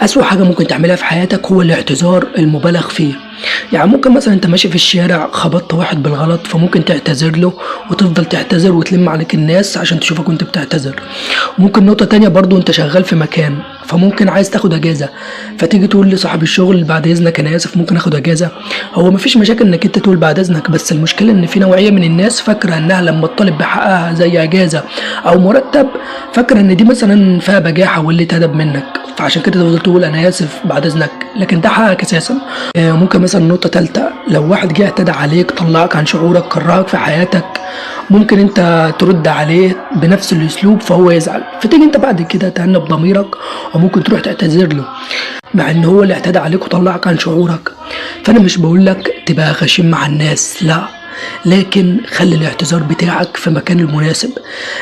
أسوأ حاجة ممكن تعملها في حياتك هو الاعتذار المبالغ فيه. يعني ممكن مثلا انت ماشي في الشارع خبطت واحد بالغلط، فممكن تعتذر له وتفضل تعتذر وتلم عليك الناس عشان تشوفك وانت بتعتذر. ممكن نقطة تانية برضو، انت شغال في مكان فممكن عايز تاخد اجازة، فتيجي تقول لصاحب الشغل بعد اذنك انا اسف ممكن اخد اجازة. هو مفيش مشاكل انك انت تقول بعد اذنك، بس المشكلة ان في نوعية من الناس فاكرة انها لما تطالب بحقها زي اجازة او مرتب، فاكرة ان دي مثلا فيها بجاحة واللي ادب منك، فعشان كده تفضل تقول انا اسف بعد اذنك، لكن ده حقك اساسا. ممكن مثلا نقطة تالتة، لو واحد جه اعتدى عليك، طلعك عن شعورك، كرهك في حياتك، ممكن انت ترد عليه بنفس الاسلوب فهو يزعل، فتيجي انت بعد كده تأنب ضميرك وممكن تروح تعتذر له مع ان هو اللي اعتدى عليك وطلعك عن شعورك. فانا مش بقول لك تبقى غشيم مع الناس، لا، لكن خلي الاعتذار بتاعك في مكان المناسب.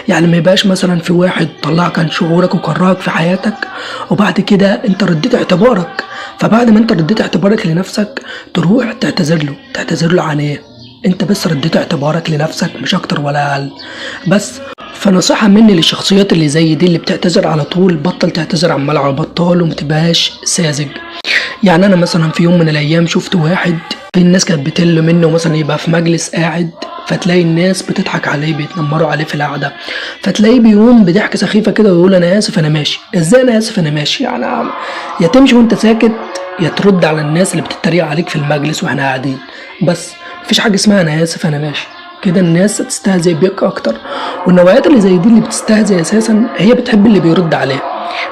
يعني ما يبقاش مثلا في واحد طلعك عن شعورك وكرهك في حياتك، وبعد كده انت رديت اعتبارك، فبعد ما انت رديت اعتبارك لنفسك تروح تعتذر له. تعتذر له عن ايه؟ انت بس رديت اعتبارك لنفسك، مش اكتر ولا اقل. بس فنصيحة مني للشخصيات اللي زي دي اللي بتعتذر على طول، بطل تعتذر عمال على بطال ومتبقاش ساذج. يعني انا مثلا في يوم من الايام شفت واحد في الناس كانت بتل منه، مثلا يبقى في مجلس قاعد فتلاقي الناس بتضحك عليه، بيتنمروا عليه في القعده، فتلاقيه بيقوم بضحكه سخيفة كده ويقول انا اسف انا ماشي. ازاي انا اسف انا ماشي؟ يعني يا تمشي وانت ساكت، يا ترد على الناس اللي بتتريق عليك في المجلس واحنا قاعدين. بس مفيش حاجة اسمها انا اسف انا ماشي كده، الناس هتستهزئ بيك اكتر. والنوعيات اللي زي دي اللي بتستهزئ اساسا هي بتحب اللي بيرد عليها،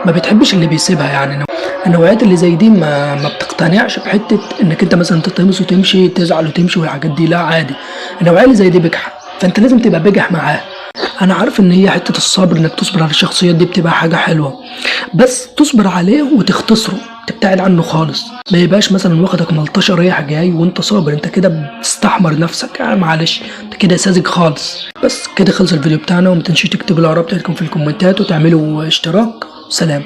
ما بتحبش اللي بيسيبها. يعني النوعيات اللي زي دي ما بتقتنعش بحته انك انت مثلا تتقمص وتمشي، تزعل وتمشي والحاجات دي، لا عادي. النوعية اللي زي دي بجحه، فانت لازم تبقى بجح معاها. انا عارف ان هي حتة الصبر، انك تصبر على الشخصيات دي بتبقى حاجة حلوة، بس تصبر عليه وتختصره، تبتعد عنه خالص. ما يبقاش مثلا واخدك ملطشه رايح جاي وانت صابر، انت كده بتستحمر نفسك، يعني معلش انت كده ساذج خالص. بس كده خلص الفيديو بتاعنا، وما تنسوش تكتبوا الاراء بتاعتكم في الكومنتات وتعملوا اشتراك. سلام.